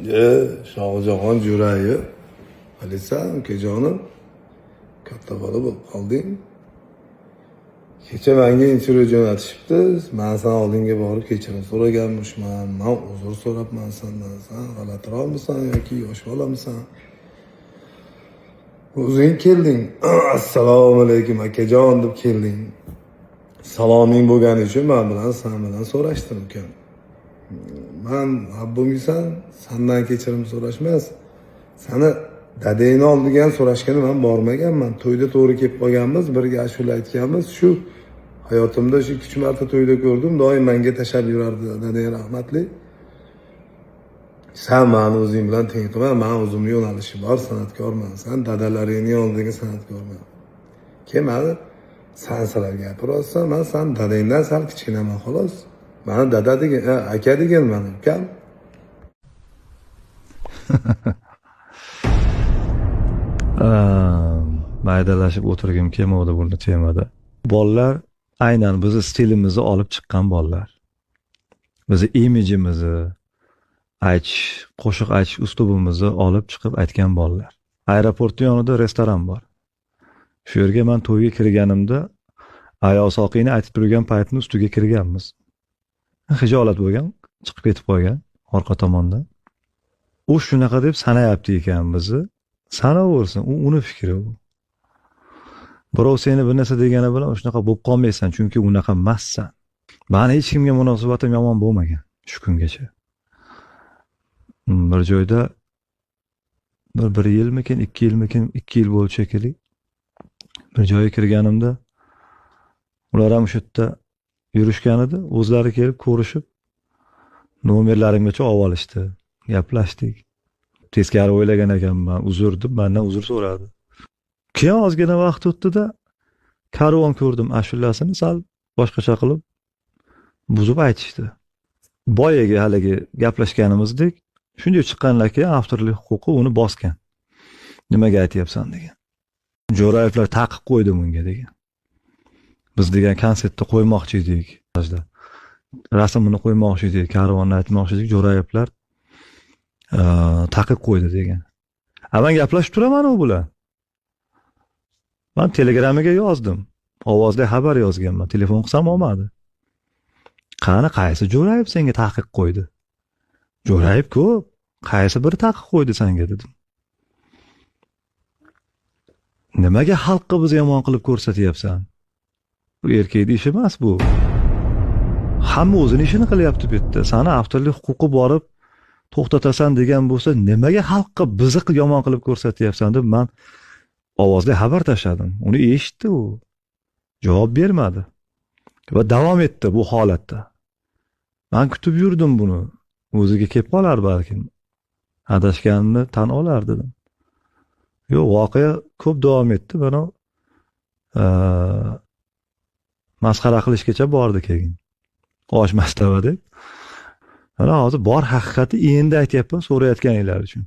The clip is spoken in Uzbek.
Shohjahon Jo'rayev. Alisan, ukajonim, katta bola bo'lib qolding. Kecha menga intervyu jo'natishibdi. Man san oldinga borib kechirim so'raganmishman. Man uzr so'rabman sendan. San g'alatiroqmisan yoki yosh bolamisan? O'zing kelding. "Assalomu alaykum, akajon", deb kelding. Saloming bo'lgani uchun man bilan, san bilan so'rashdim, ukam. Man bo'lmaysan, sandan kechirim so'rash emas. Sani dadangni oldiga ham so'rashgani man bormaganman. To'yda to'g'ri kelib qolganmiz, birga ashula aytganmiz. Shu hayotimda shu 2-3 marta to'yda ko'rdim. Doim menga tashlab yurardi dadang rahmatli. San mani o'zing bilan teng qilma, man o'zimni yo'nalishim bor, san'atkorman. San dadalaringni oldiga san'atkorman. Keyin mani san sizlar gapiryapsan, man san dadangdan sal kichkinaman, xolos. Mani dada degan, aka degan mani ukam. Maydalashib o'tirgim kelmovdi buni temada. Bolalar aynan bizni stilimizni olib chiqqan bolalar. Bizni imijimizni, aytish, qo'shiq aytish uslubimizni olib chiqib aytgan bolalar. Aeroportning yonida restoran bor. Shu yerga man to'yga kirganimda Ayo Soqiyni aytib turgan paytni ustiga kirganmiz. Hijolat bo'lgan, chiqib ketib qolgan orqa tomondan. U shunaqa deb sanayapti ekan bizni. Sanaversin, u uni fikri u. Birov seni bir narsa degani bilan shunaqa bo'lib qolmaysan, chunki unaqa emassan. Mani hech kimga munosabatim yomon bo'lmagan shu kungacha. Bir joyda bir yilmikin, 2 yilmikin, 2 yil bo'ldi shekilli. Bir joyga kirganimda ular ham o'sha yerda yurishgan edi. O'zlari kelib ko'rishib, nomerlarimgacha olib olishdi. Gaplashdik. Teskari o'ylagan ekanman, uzr deb mendan uzr so'radi. Keyin ozgina vaqt o'tdi-da, Karvon ko'rdim ashulasini sal boshqacha qilib buzib aytishdi. Boyagi haligi gaplashganimizdek, shunday chiqqandan keyin avtorlik huquqi uni bosgan. Nimaga aytyapsan degan. Jo'rayevlar taqiq qo'ydi bunga degan. Biz degan konsertda qo'ymoqchi edik. Rasmini qo'ymoqchi edik, Karvonni aytmoqchi edik, Jo'rayevlar taqiq qo'ydi degan. A men gaplashib turaman u bilan. Men Telegramiga yozdim. Ovozli xabar yozganman. Telefon qilsam olmadi. Qani qaysi Jo'rayev senga taqiq qo'ydi? Jo'rayev ko'p. Qaysi biri taqiq qo'ydi senga dedim. Nimaga xalqqa bizni yomon qilib ko'rsatyapsan? Bu erkakning ishi emas bu. Hamma o'zini ishini qilyapti bu yerda. Sani avtorlik huquqi borib to'xtatasan degan bo'lsa, nimaga xalqqa bizni yomon qilib ko'rsatyapsan deb men ovozli xabar tashladim. Uni eshitdi u. Javob bermadi. Va davom etdi bu holatda. Men kutib yurdim buni. O'ziga kelib qolar balkim. Adashganini tan olar dedim. Yo'q, voqea ko'p davom etdi. Buni masxara qilishgacha bordi keyin. Osh mastava deb. Mana hozir bor haqiqatni endi aytyapman so'rayotganinglar uchun.